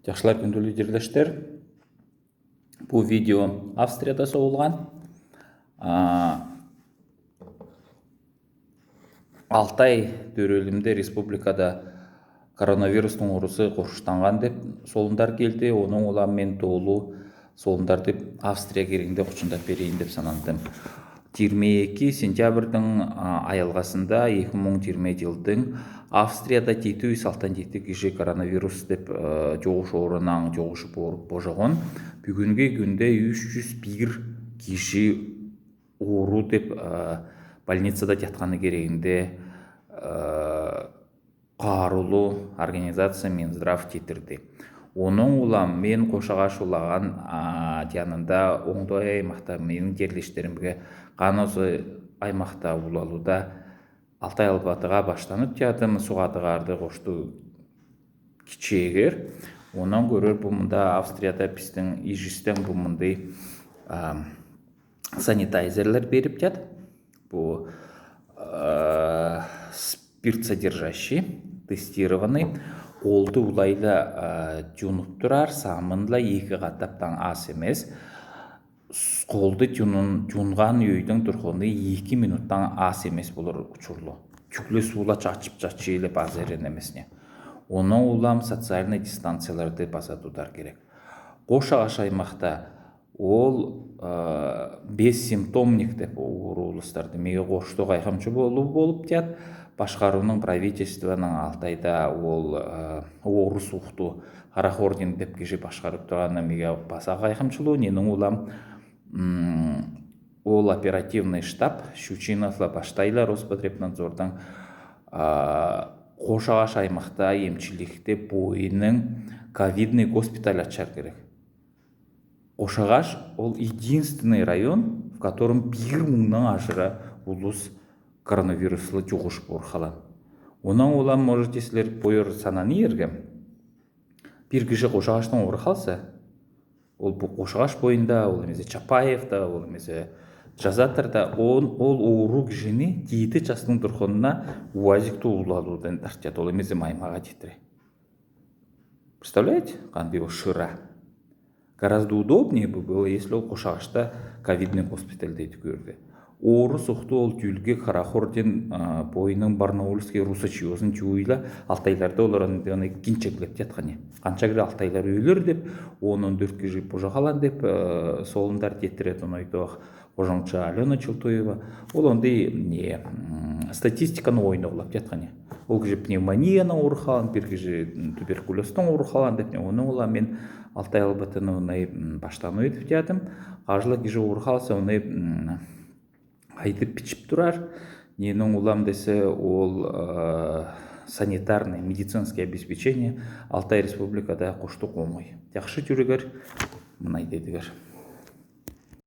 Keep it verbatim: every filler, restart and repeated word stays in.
Чахсылар, күнділі тирлестер. Пу видео Австрияда соғылған. А, алтай тӧрелімде республикада коронавирустың орысы қорғаштанған деп солындар келді. Оның улам мен толу солындарды Австрия кереңде хучында перейін деп санандым. Тирме эки сентябрьдің, а, айылғасында, екі мың тирме жылдың, Австрияда титі ӱс алтан титі кижи коронавирус деп, а, чоғыш орынаң чоғыш пор-, пожоғын. Бүгінгі күнде үш жүз пир кижи оору деп, а, больницада чатханы кереңде, а, қарулы организация Минздрав титрді. Оның улам мен Қошағаш улаған, а, тиянында оңдой аймақта менің тирлестерімге хан озы аймақта улалуда Алтай Албатыға баштанып тиядым, суғатығарды қошты кичегер. Онан көрер, пу мында Австрияда пістің Ижистең пу мындай, а, санитайзерлер беріп тият. Пу, а, спирт содержащий, тестированный, қолды улайла, а, чунып турар, самынла, екі қаттаптаң ас эмес. С-, қолды чунын, чунған өйдің турғыны екі минуттаң ас эмес полар учурлы. Чүкле суула чачып, чачы иле пазерен эмесіне. Оның улам социальный дистанцияларды паза тудар керек. Қошағаш аймақта ол, а, бессимптомник деп оору уластарды. Меге қошты қайхамчы болу болып тият. Башқарыуның, правительствоның Алтайда ол, а, орыс ухты Харахордин деп кижи башқарып турғаны меге паза қайхамчылы. Ненің улам, м, ол оперативный штаб, Щучиновла баштайла Роспотребнадзордың, а, Қошағаш аймақта емчілікте бойының ковидный госпиталь ачар керек. Қошағаш ол единственный район, в котором пир мыңнаң ажыра улус коронавируслы чоғыш пор халан. Онан улам можете сілер пойыр сананы иргем. Пир кижи Қошағаштаң оры халса, ол пу Қошағаш бойында, ол эмезе Чапаевта, ол эмезе Жазатырда, он, ол оору кижини титі частың турғынына уазикті улалудан тартчат, ол эмезе Маймаға титіре. Представляете, қандай ол шыра? Гораздо удобнее бы было, если ол Қошағашта ковидный госпитальды көрді. Орыс ухты ол тюлге Харахордин, а, бойының Барнаульский Русачиозын чуйла, алтайларды олар аны кинчеглеп тиятханы. Қанша кире алтайлар өлер деп, он, он төрт кижи пожа халан деп, э, солындар тетірет, оны айтуақ Қожаңчы Алена Чылтуева. Ол ондай, не, м, статистиканы ойны олап тиятханы. Ол кижи пневмонияның оры халан, пир кижи, м, туберкулезтің оры халан деп, не, оны ола мен Алтай Албатыны онай, м, баштану етіп тиядым. Қажылы кижи оры халса, онай, м, айтып пичіп турар. Ненің улам десе, ол, э, санитарный, медицинский обеспечение Алтай Республикада қошты қомай. Яхшы тюрігер, мынай дедігер.